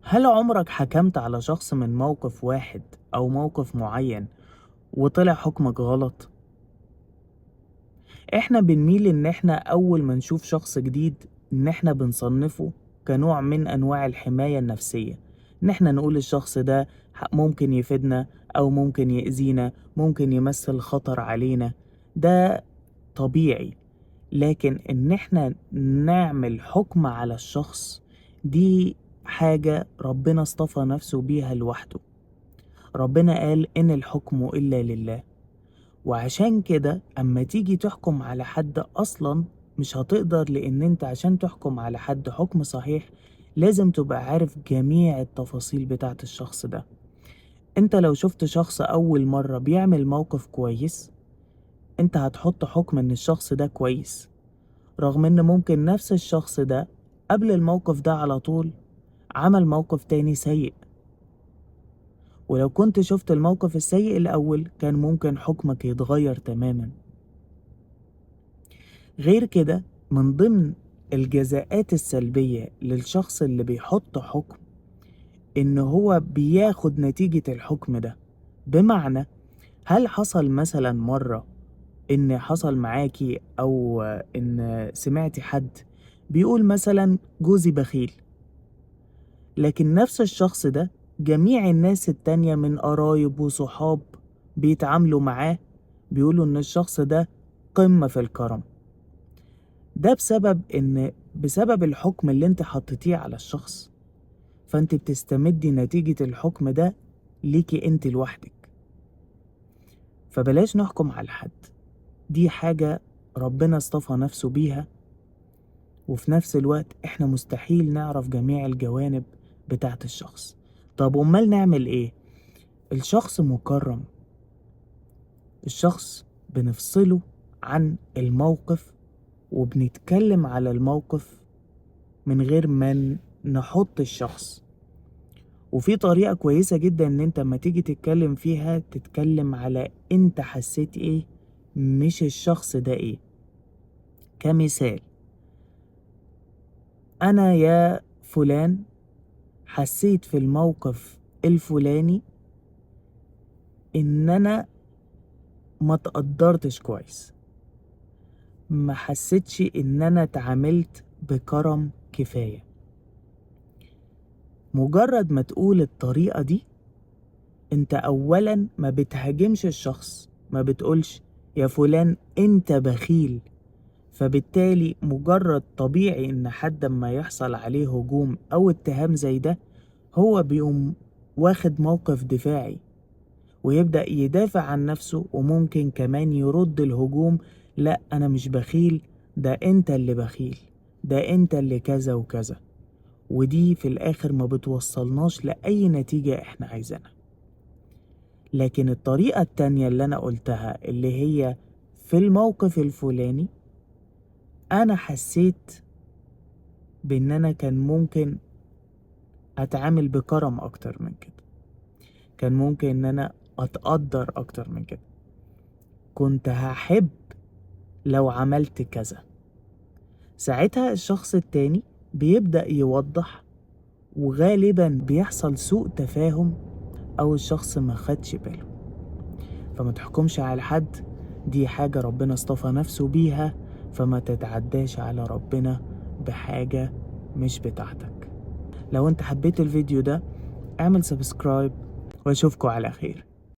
هل عمرك حكمت على شخص من موقف واحد أو موقف معين وطلع حكمك غلط؟ احنا بنميل ان احنا اول ما نشوف شخص جديد ان احنا بنصنفه كنوع من انواع الحماية النفسية، ان احنا نقول الشخص ده ممكن يفيدنا او ممكن يأذينا، ممكن يمثل خطر علينا، ده طبيعي. لكن ان احنا نعمل حكم على الشخص دي حاجة ربنا اصطفى نفسه بيها لوحده. ربنا قال إن الحكم إلا لله، وعشان كده أما تيجي تحكم على حد أصلا مش هتقدر، لأن أنت عشان تحكم على حد حكم صحيح لازم تبقى عارف جميع التفاصيل بتاعت الشخص ده. أنت لو شفت شخص أول مرة بيعمل موقف كويس أنت هتحط حكم إن الشخص ده كويس، رغم إن ممكن نفس الشخص ده قبل الموقف ده على طول عمل موقف تاني سيء، ولو كنت شفت الموقف السيء الأول كان ممكن حكمك يتغير تماما. غير كده من ضمن الجزاءات السلبية للشخص اللي بيحط حكم إن هو بياخد نتيجة الحكم ده. بمعنى هل حصل مثلا مرة إن حصل معاكي أو إن سمعتي حد بيقول مثلا جوزي بخيل، لكن نفس الشخص ده جميع الناس التانية من قرايب وصحاب بيتعاملوا معاه بيقولوا إن الشخص ده قمة في الكرم؟ ده بسبب الحكم اللي انت حطيتيه على الشخص، فانت بتستمدي نتيجة الحكم ده ليكي انت لوحدك. فبلاش نحكم على حد، دي حاجة ربنا اصطفى نفسه بيها، وفي نفس الوقت احنا مستحيل نعرف جميع الجوانب بتاعت الشخص. طب امال نعمل ايه؟ الشخص مكرم، الشخص بنفصله عن الموقف وبنتكلم على الموقف من غير ما نحط الشخص. وفي طريقة كويسة جدا ان انت لما تيجي تتكلم فيها تتكلم على انت حسيت ايه مش الشخص ده ايه. كمثال، انا يا فلان حسيت في الموقف الفلاني ان انا ما تقدرتش كويس، ما حسيتش ان انا اتعاملت بكرم كفاية. مجرد ما تقول الطريقة دي انت اولا ما بتهاجمش الشخص، ما بتقولش يا فلان انت بخيل، فبالتالي مجرد طبيعي ان حد ما يحصل عليه هجوم او اتهام زي ده هو بيقوم واخد موقف دفاعي ويبدأ يدافع عن نفسه، وممكن كمان يرد الهجوم، لا انا مش بخيل، ده انت اللي بخيل، ده انت اللي كذا وكذا. ودي في الاخر ما بتوصلناش لأي نتيجة احنا عايزينها. لكن الطريقة التانية اللي انا قلتها اللي هي في الموقف الفلاني انا حسيت بان انا كان ممكن اتعامل بكرم اكتر من كده، كان ممكن ان انا اتقدر اكتر من كده، كنت هحب لو عملت كذا. ساعتها الشخص التاني بيبدأ يوضح، وغالبا بيحصل سوء تفاهم او الشخص ما خدش باله. فما تحكمش على حد، دي حاجة ربنا اصطفى نفسه بيها، فما تتعداش على ربنا بحاجة مش بتاعتك. لو انت حبيت الفيديو ده اعمل subscribe، واشوفكوا على خير.